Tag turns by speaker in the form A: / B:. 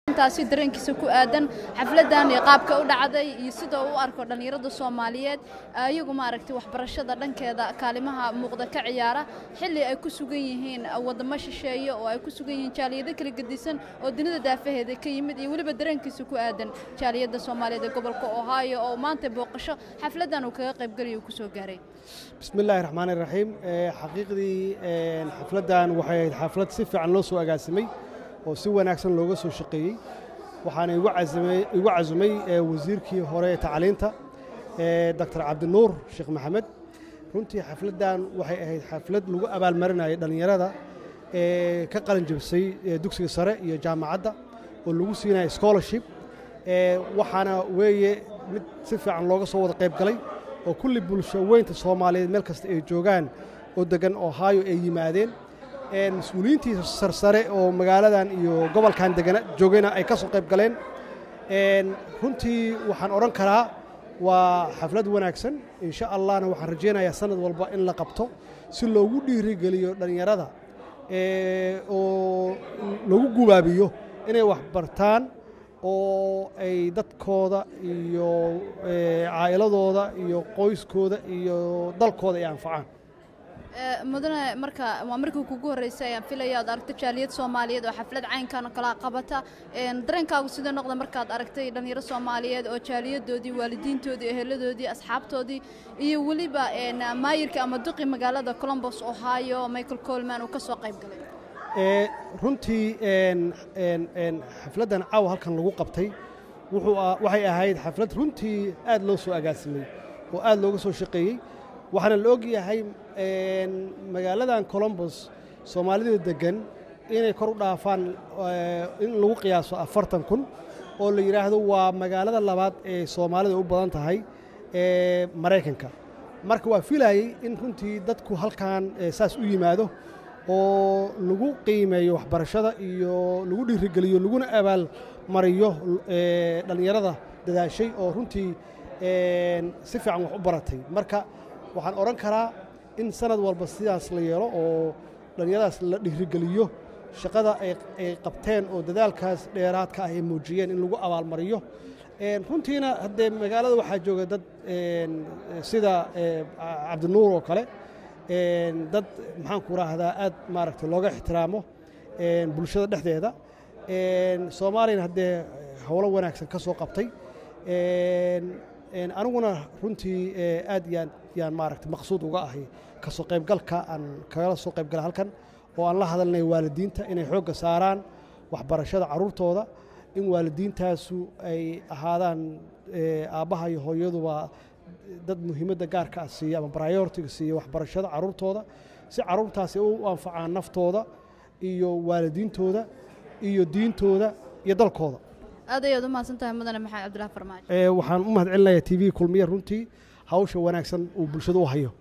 A: Arrintaasi dareenkiisa ku aadan xafladan iyo qaabka u dhacday iyo sida uu u arko dhallinyarada Soomaaliyeed iyagu maaragtay waxbarashada dhankeeda kaalimaha muuqda ka ciyaara, xilli ay ku sugan yihiin wadamo shisheeye oo ay ku sugan yihiin jaaliyado kala gedisan oo dunida daafaheeda ka yimid, iyo weliba dareenkiisa ku aadan jaaliyadda Soomaaliyeed ee gobolka Ohio oo maanta booqasho xafladan uu kaga qaybgalayo uu ku soo gaaray.
B: Bismi illaahi raxmaani raxiim. Xaqiiqdii xafladdan waxay ahayd xaflad si fiican loo soo agaasimay oo si wanaagsan looga soo shaqeeyey. Waxaana igu casumay wasiirkii hore ee tacliinta, Doctor Cabdinuur Sheekh Maxamed. Runtii xafladdan waxay ahayd xaflad lagu abaalmarinayay dhallinyarada ee ka qalin jabisay dugsiga sare iyo jaamacadda oo lagu siinaya scholarship. Waxaana weeye mid si fiican looga soo wada qayb galay oo kulli bulsho weynta Soomaaliyeed meel kasta ay joogaan oo deggan Ohio ay yimaadeen, mas-uuliyiintii sarsare oo magaaladan iyo gobolkan degana joogayna ay ka soo qayb galeen. Runtii waxaan odhan karaa waa xaflad wanaagsan. Insha Allahna waxaan rajaynayaa sanad walba in la qabto si loogu dhiirigeliyo dhallinyarada oo lagu gubaabiyo inay wax bartaan oo ay dadkooda iyo caa'iladooda iyo qoyskooda iyo dalkooda ay anfacaan.
A: Mudane, marka waa markii kugu horreysay ayaan filaya ad aragto jaaliyad Soomaaliyeed oo xaflad caynkan oo kala qabata. Dareenkaagu sidee noqda markaad aragtay dhallinyaro Soomaaliyeed oo jaaliyadoodii, waalidiintoodii, eheladoodii, asxaabtoodii iyo weliba maayirka ama duqi magaalada Columbus, Ohio, Michael Coleman uu ka soo qayb galay?
B: Runtii xafladdan caawa halkan lagu qabtay wuxuu waxay ahayd xaflad runtii aad loo soo agaasimay oo aad looga soo shaqeeyey. Waxaana la og yahay magaaladan Columbus Soomaalida deggan inay kor u dhaafaan in lagu qiyaaso 40,000, oo la yidhaahdo waa magaalada labaad ee Soomaalida u badan tahay ee Maraykanka. Marka waa filayey in runtii dadku halkan saas u yimaado oo lagu qiimeeyo waxbarashada iyo lagu dhiirigeliyo laguna abaal mariyo dhallinyarada dadaashay oo runtii si fiican wax u baratay. Marka waxaan odhan karaa in sanad walba sidaas la yeelo oo dhallinyaradaas la dhiirigeliyo, shaqada ay qabteen oo dadaalkaas dheeraadka ah ay muujiyeen in lagu abaalmariyo. Runtiina haddee magaalada waxaa jooga dad sida Cabdinuur oo kale, dad maxaan ku raahdaa aad maaragtay looga ixtiraamo bulshada dhexdeeda, Soomaaliyana haddee howlo wanaagsan ka soo qabtay. Aniguna runtii aad yaan maaragtay maqsuud uga ahay kasoo qaybgalka aan kagala soo qaybgala halkan oo aan la hadalnay waalidiinta inay xoogga saaraan waxbarashada carruurtooda, in waalidiintaasu ay ahaadaan aabbaha iyo hooyaduba dad muhiimadda gaarka ah siiya ama priority-ga siiya waxbarashada carruurtooda, si carruurtaasi u anfacaan naftooda iyo waalidiintooda iyo diintooda iyo dalkooda.
A: Aad ayaad u mahadsan tahay, mudane Maxamed Cabdillahi Farmaajo.
B: Waxaan u mahad celinayaa TV Kulmiye runtii hawsha wanaagsan uu bulshada u hayo.